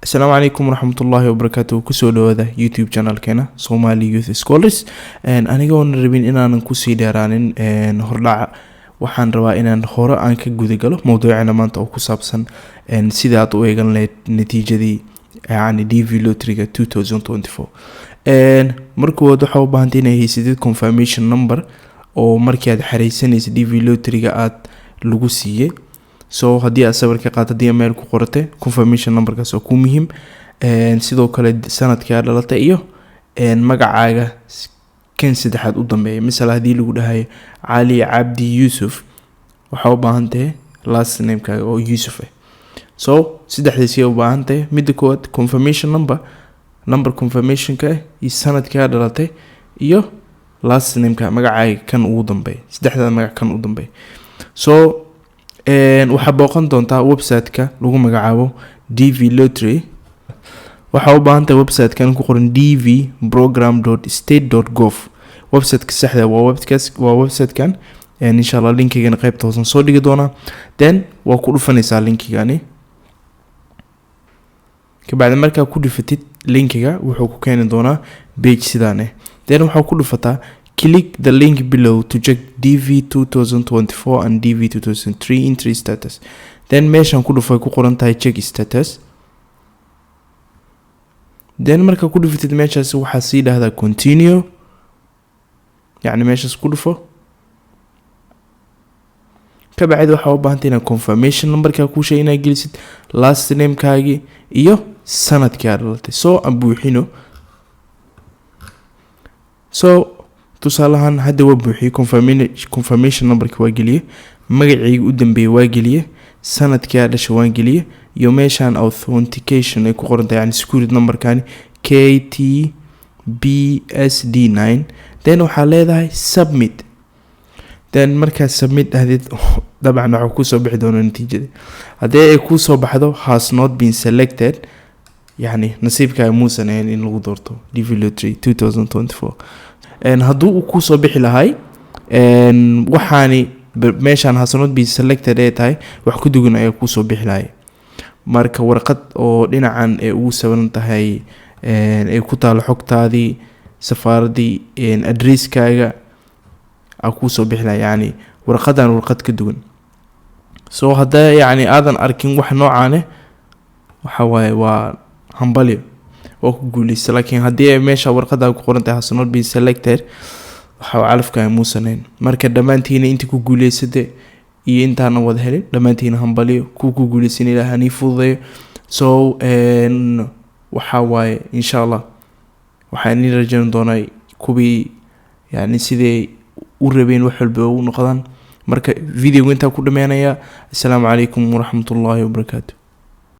Asalaamu calaykum waraxmatullaahi wabarakaatu. Kusoo dhawaada YouTube channelkeena Somali Youth Scholars. Anigoona rabin inaanan kusii dheeraanin hordhaca, waxaan rabaa inaan hore aan ka gudagalo mowduucena maanta oo ku saabsan sida aad u eegan lahayd natiijadii, yani DV Lotteryga 2024. Marka koowaad, waxaa u baahantay inay haysatid confirmation number oo markii aad xareysanaysa DV Lotteryga aad lagu siiyey. So haddii aad sawir ka qaad, haddii aad meel ku qoratay, confirmation numberkaas oo ku muhiim. Sidoo kale sanadkii aad dhalatay iyo magacaaga kan saddexaad u dambeeya. Misal, haddii lagu dhahayo Cali Cabdi Yuusuf, waxaa u baahan tahay last namekaaga oo Yuusuf ah. So saddexdaasi u baahan tahay: midda koowaad confirmation number, number confirmationka ah, iyo sanadkii aad dhalatay, iyo last nameka, magacaaga kan ugu dambeeya, saddexda magac kan u dambeeya. So waxaa booqan doontaa website-ka lagu magacaabo DV Lottery. Waxaa u baahan tahay website-kan ku qoran dvprogram.state.gov. Website-ka saxda waa webkaas, waa website-kan. Insha Allah linkigana qaybta hoosan soo dhigi doonaa. Then waa ku dhufanaysaa linkigani. Kabacdi markaa ku dhufatid linkiga, wuxuu ku keeni doonaa page sidaan ah. Then waxaa ku dhufataa "Click the link below to check DV 2024 and DV 2003 entry status." Then meeshan ku dhufay ku qoran tahay "Check status". Then markaa ku dhufatid meeshaas, waxaa sii dhahdaa "Continue", yacni meeshaas ku dhufo. Kabacdi waxaa u baahantay inaad confirmation numberkaa kuu sheegay inaad gelisid, last namekaagii iyo sanadkii aad dhalatay. So aan buuxino. So tusaalahaan hadda waa buuxiyey, confirmation numberki waa geliyey, magacayga u dambeeyey waa geliyey, sanadkii aa dhashay waan geliyey, iyo meeshaan authentication ay ku qoran tahay, yani security numberkani KTBSD 9. Then waxaa leedahay "Submit". Then markaad "Submit" dhahdid, dabcan waxaa kusoo bixi doona natiijada. Haddii ay kusoo baxdo "Has not been selected", yani nasiibkaaga muusan ahayn in lagu doorto DV Lottery 2024. Hadduu uu kusoo bixi lahay waxaani meeshaan "Has not been selected" ee tahay, wax ku dugan ayaa kusoo bixi lahay. Marka warqad oo dhinacan ay ugu sawiran tahay, ay ku taalo xogtaadii, safaaradii, addresskaaga aa kuusoo bixi lahay, yani warqadan warqad ka duwan. So hadda yacni aadan arkin wax noocaane, waxa waaye waa hambalyo, waa ku guuleysta. Laakiin haddii ay meesha warqada ku qoran tahay "Has not been selected", waxa calafka muusaneyn. Marka dhammaantiina intii ku guuleysata iyo intaana wada helin, dhammaantiina hambalyo. Kuwa ku guuleysan, Ilaah hanii fududeeyo. So waxa waaye, insha Allah waxaan idin rajayn doonaa kuwii yani siday u rabeen wax walba u noqdaan. Marka videoga intaa ku dhameenaya. Assalaamu calaykum waraxmatullaahi wabarakaatu.